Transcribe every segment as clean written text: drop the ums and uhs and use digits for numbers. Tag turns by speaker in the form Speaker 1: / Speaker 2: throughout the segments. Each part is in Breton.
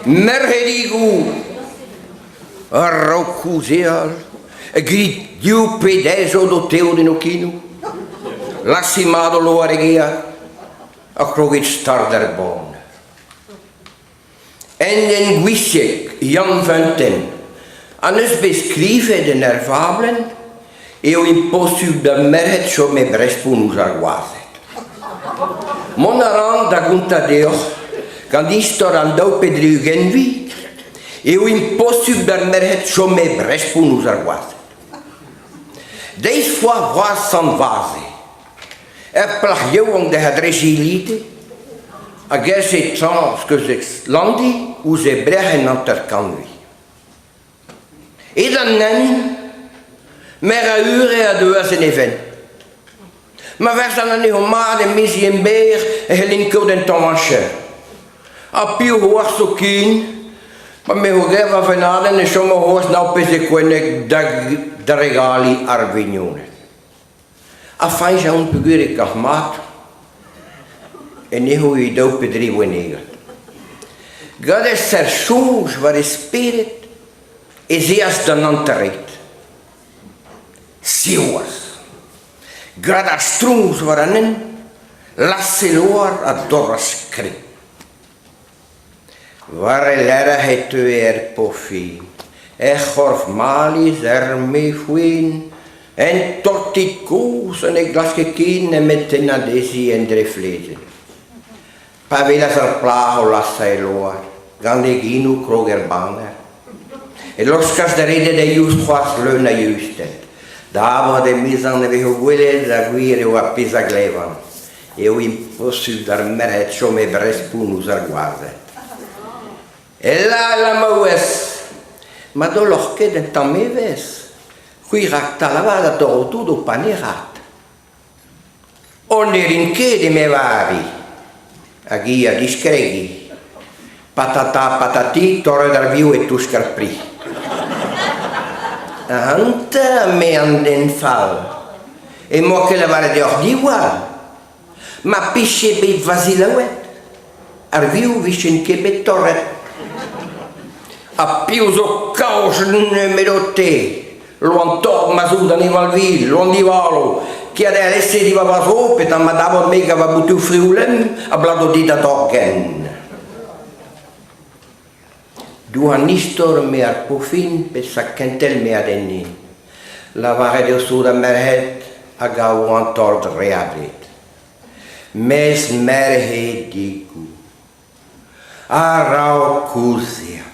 Speaker 1: Merc'hedigoù, a-raok kaozeal, grit div pe dezho d'ho teod en ho kinoù. Lasit mat ho loar e gear ha krogit start er baner. En den gouiziek Yann Feunteun ha n'eus bet skrivet en ur fablenn eo imposubl d'ar merc'hed chom hep respont ouzh ar gwazed. Mont a ran da gontañ deoc'h gant istor an daou pe dri-ugent vi eo imposubl d'ar merc'hed chom hep respont ouzh ar gwazed. Deiz foar vras Sant-Vaze Ur plac'h yaouank d'he adresilite a gerzhe tra skeuzek Landi ouzh he brec'h en hanter-kant Edan an hent, merc'h a ure a deuas en e benn. Ma verzan anezho mat emezi emberr e c'hellin kaout un tamm añcher. Ha piv 'oar zoken, pa m'eo gaer va fennadenn e chomo c'hoazh nav pezh e kwenneg da regaliñ ar vignoned. Ha fañch a on peogwir e kav mat anezho e daou pe dri wennegad. Gant e serr-soñj war e spered ez eas d'an hanter-red. Siwazh, gant ar stroñs war an hent, las-e-loar a dorras krenn. War e lerc'h e teue er pofin, er c'horf maliz, er mefouen, en tortig kozh ha ne glaske ken nemet tennañ dezhi en dreflezenn. Pa welas ar plac'h o lasañ e loar, gant he genoù krog er baner, e laoskas da redet e youz c'hoazh leun a eüsted. Da abred emezañ ne vezo gwelet ha gwir eo ar pezh a glevan. Eo imposubl d'ar merc'hed chom hep respont ouzh ar gwazed. Ella, la maouez, ma daoloc'h ket un tamm evezh, c'hwi raktal avat a dorro tout ho panerad. O ne rin ket, eme Vari. Hag hi ha diskregiñ. Patata patati, torret ar vioù e-tousk ar pri. Ac'hanta, eme an den fall, emañ ket lavaret deoc'h diwall. Ma pije bet va zelaouet, ar vioù 'vijent ket bet torret. Ha piv zo kaoz nemedote? Loan tort ma 'z out aneval vil, loan divalo, kea da alese diwar va zro petra ma davot me gant va botoù frioù-lemm a blado dit da dorgenn. Dour an istor me ar pofin peseurt kentel me a denni. Lavaret eo sot ar merc'hed hag a oan tort re abred. Mes merc'hedigoù. A-raok kouziañ,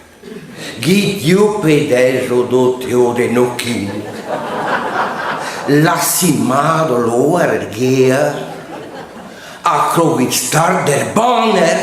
Speaker 1: gidiou pe dezho d'ho teod en ho kin. Lasit mat ho loar er gêr ha krogit start er baner.